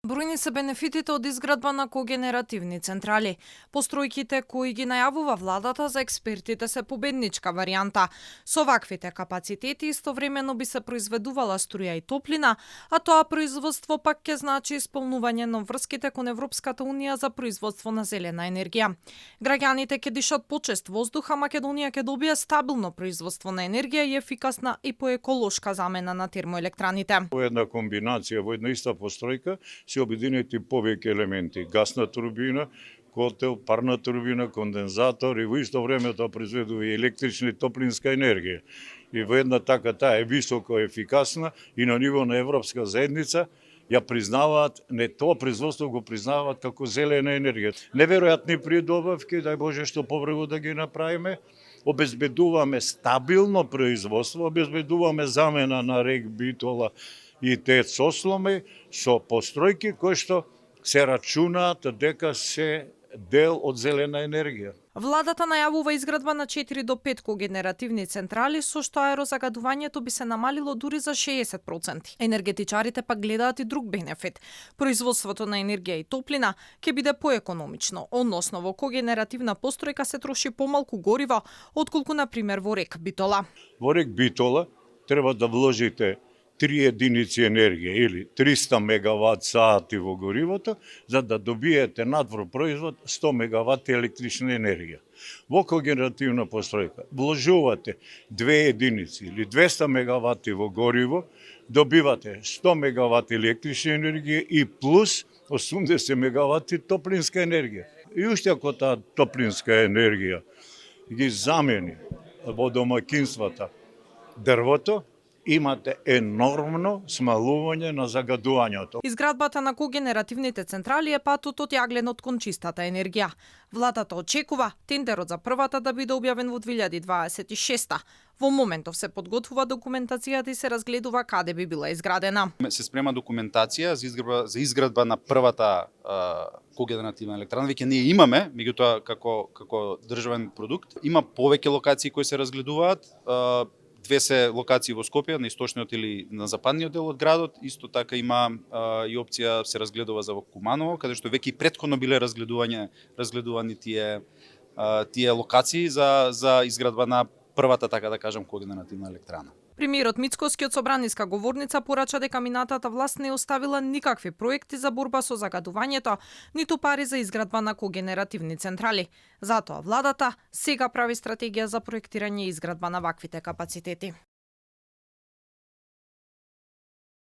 Бројни се бенефитите од изградба на когенеративни централи. Постројките кои ги најавува владата за експертите се победничка варијанта. Со ваквите капацитети истовремено би се произведувала струја и топлина, а тоа производство пак ќе значи исполнување на врските кон Европската унија за производство на зелена енергија. Граѓаните ќе дишат почест воздух, а Македонија ќе добие стабилно производство на енергија и ефикасна и поеколошка замена на термоелектраните. Во една комбинација, во една иста постројка, се обединети повеќе елементи. Гасна турбина, котел, парна турбина, кондензатор и во исто време тоа произведува и електрична и топлинска енергија. И во една така таа е високо ефикасна и на ниво на Европска заедница ја признаваат, не тоа производство го признаваат како зелена енергија. Неверојатни придобавки, дај Боже што побрзо да ги направиме. Обезбедуваме стабилно производство, обезбедуваме замена на рек, битола и ТЕЦ сосломи со постројки кои што се рачунаат дека се дел од зелена енергија. Владата најавува изградба на 4 до 5 когенеративни централи, со што аерозагадувањето би се намалило дури за 60%. Енергетичарите пак гледаат и друг бенефит. Производството на енергија и топлина ќе биде поекономично, односно во когенеративна постројка се троши помалку гориво, отколку на пример во рек Битола. Во рек Битола треба да вложите 3 единици енергија или 300 мегават сати во горивото, за да добиете надвор производ 100 мегават електрична енергија. Во когенеративна постројка вложувате 2 единици или 200 мегавати во гориво, добивате 100 мегават електрична енергија и плюс 80 мегавати топлинска енергија. И уште ако таа топлинска енергија ги замени во домаќинствата дрвото, имате енормно смалување на загадувањето. Изградбата на когенеративните централи е патот од јагленот кон чистата енергија. Владата очекува тендерот за првата да биде објавен во 2026. Во моментов се подготвува документацијата и се разгледува каде би била изградена. Се спрема документација за изградба на првата когенеративна електрана. Веќе ние имаме, меѓутоа како државен продукт, има повеќе локации кои се разгледуваат. Две се локации во Скопје, на источниот или на западниот дел од градот. Исто така има и опција се разгледува за во Куманово, каде што веќе и претходно биле разгледувани тие локации за изградба на првата, така да кажам, когенеративна електрана. Премиерот Мицкоски од собраниска говорница порача дека минатата власт не оставила никакви проекти за борба со загадувањето, ниту пари за изградба на когенеративни централи. Затоа владата сега прави стратегија за проектирање и изградба на ваквите капацитети.